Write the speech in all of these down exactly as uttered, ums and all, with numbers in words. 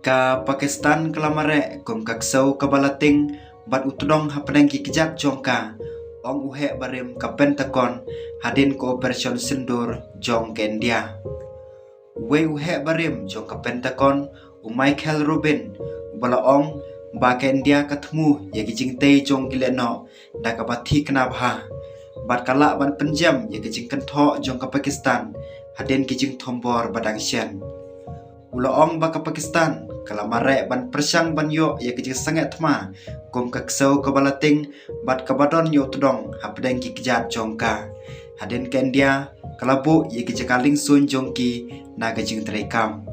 Ka Pakistan ka la mareh kum ka ksew kaba la tieng bad u tdong hapdeng ki kjat jong ka, ong u heh barim ka Pentagon hadien ka Operation Sindoor jong ka India. Uwei u heh barim jong ka Pentagon, u Michael Rubin, uba la ong ba ka India ka thmu ïa ki jingtei jong ki lehnoh da kaba thikna bha bad ka lah ban pynjem ïa ki jingkynthoh jong ka Pakistan hadien ki jingthombor ba dang shen. U la ong ba ka Pakistan ka la mareh ban pyrshang ban ïoh ïa ki jingsangeh thma kum ka ksew kaba la tieng bad kaba don ïa u tdong hapdeng ki kjat jong ka, hadien ka India ka la buh ïa ki jaka liengsuiñ jong ki na ka jingtreikam.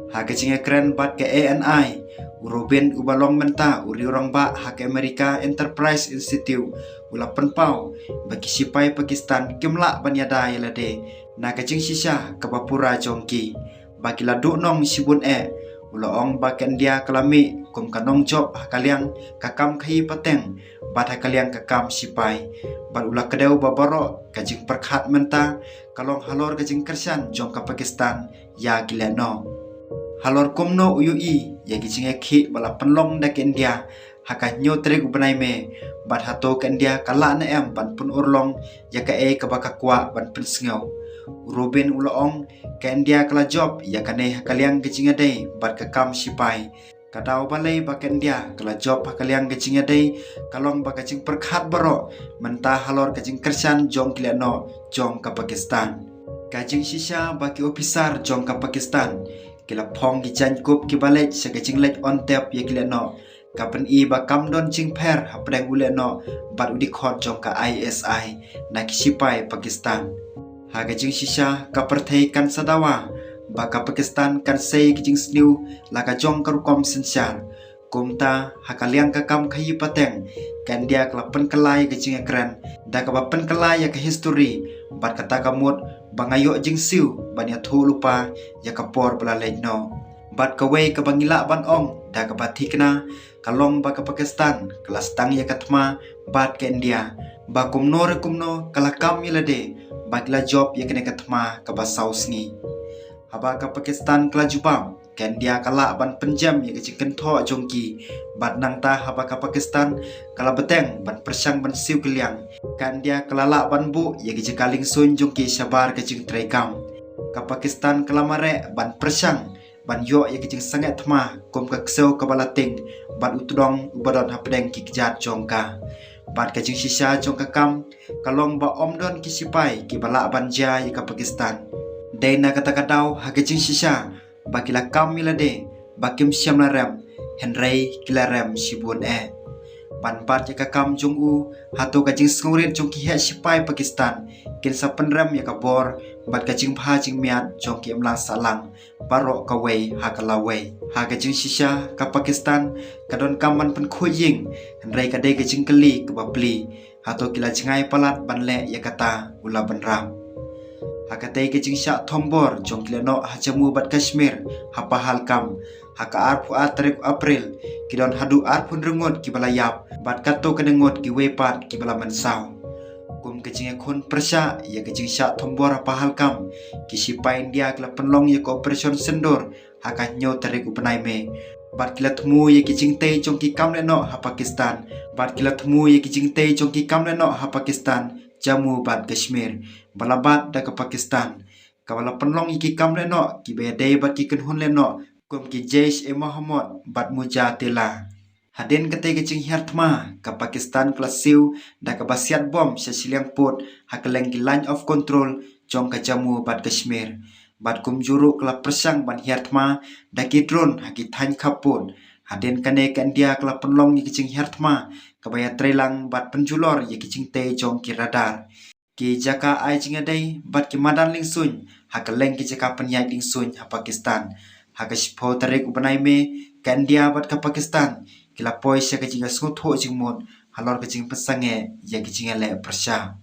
Ha ka jingïakren bad ka A N I, u Rubin uba long mynta u riewrangbah ha ka America Enterprise Institute, u la pynpaw ba ki shipai Pakistan kim lah ban ïada ïa lade na ka jingshisha kaba pura jong ki, ba ki la duhnong shibun eh. U la ong ba ka India ka la mih kum ka nongjop ha ka liang ka kam khaïi pateng bad ha ka liang ka kam shipai, bad u la kdew ba baroh ka jingpyrkhat mynta ka long halor ka jingkyrshan jong ka Pakistan ïa ki lehnoh. Halor kumno u ïohi ïa ki jingïakhih ba la pynlong da ka India ha ka hynñiew tarik u bnai May, bad hato ka India ka lah ne em ban pynurlong ïa kaei kaba ka kwah ban pynsngew. U Rubin u la ong, ka India ka la jop ïa kane ha ka liang ka jingïadei bad ka kam shipai. Ka daw balei ba ka India ka la jop ha ka liang ka jingïadei ka long ba ka jingpyrkhat baroh mynta halor ka jingkyrshan jong ki lehnoh jong ka Pakistan. Ka jingshisha ba ki ophisar jong ka Pakistan ki la phong ki jaiñkup kiba leit sha ka jingleit on tep ïa ki lehnoh ka pyni ba kam don jingpher hapdeng u lehnoh bad u dkhot jong ka I S I na ki shipai Pakistan. Ha ka jingshisha ka pyrthei kan sa dawa ba ka Pakistan kan sei ki jingsniew la ka jong ka rukom synshar. Kumta ha ka liang ka kam khaïi pateng, ka India ka la pynkylla ïa ka jingïakren da kaba pynkylla ïa ka histori bad kata ka mut ba nga ïoh jingsiew ban ïathuh lypa ïa ka por ba la leit noh. Bad kawei kaba ngi lah ban ong da kaba thikna ka long ba ka Pakistan ka la sdang ïa ka thma bad ka India ba kumno re kumno ka la kam ïa lade ba ki la jop ïa kane ka thma kaba saw sngi. Haba ka Pakistan ka la jubab, ka India ka lah ban pynjem ïa ka jingkynthoh jong ki. Bad nangta haba ka Pakistan ka la bteng ban pyrshang ban siew kylliang, ka India ka la lah ban buh ïa ka jaka liengsuiñ jong ki shabar ka jingtreikam. Ka Pakistan ka la mareh ban pyrshang ban ïoh ïa ka jingsangeh thma kum ka ksew kaba la tieng bad u tdong uba don hapdeng ki kjat jong ka. Bad ka jingshisha jong ka kam ka long ba ym don ki shipai kiba lah ban jia ïa ka Pakistan. Dei na kata ka daw ha ka jingshisha ba ki la kam ïa lade ba kim shym la rem, hynrei ki la rem shibun eh. Ban bat ïa ka kam jong u, hato ka jingsngewrit jong ki heh shipai Pakistan kin sa pynrem ïa ka bor bad ka jingbha jingmiat jong ki imlang sahlang baroh kawei ha ka lawei? Ha ka jingshisha ka Pakistan ka donkam ban pynkhuid ïing, hynrei ka dei ka jingkylli kaba plie, hato ki la jngai palat ban leh ïa kata? U la bynrap. Ha katei ka jingshah thombor jong ki lehnoh ha Jammu bad Kashmir, ha Pahalgam, ha ka arphew ar tarik April, ki don haduh arphew hynriew ngut kiba la ïap bad katto katne ngut kiwei pat kiba la mynsaw. Kum ka jingïakhun pyrshah ïa ka jingshah thombor ha Pahalgam, ki shipai India ki la pynlong ïa ka Operation Sindoor ha ka hynñiew tarik u bnai May. Bad ki la thmu ïa ki jingtei jong ki kam lehnoh ha Pakistan. Bad ki la thmu ïa ki jingtei jong ki kam lehnoh ha Pakistan, Jammu bad Kashmir, ba la bat da ka Pakistan, kaba la pynlong ïa ki kam lehnoh kiba ïadei bad ki kynhun lehnoh kum ki Jaish-e-Mohammed bad Mujadala. Hadien katei ka jinghiar thma, ka Pakistan ka la siew da kaba siat bom sha shiliang pud ha kylleng ki Line of Control jong ka Jammu bad Kashmir. Bad kumjuh ruh ka la pyrshang ban hiar thma da ki drone ha ki thaiñ khappud. Hadien kane ka India ka la pynlong ïa ka jinghiar thma kaba ïatreilang bad pynjulor ïa ki jingtei jong ki radar, ki jaka ai jingïadei bad ki madan liengsuiñ ha kylleng ki jaka pynïaid liengsuiñ ha Pakistan. Ha ka shiphew tarik u bnai May, ka India bad ka Pakistan ki la poi sha ka jingïasngewthuh jingmut halor ka jingpynsangeh ïa ka jingïaleh pyrshah.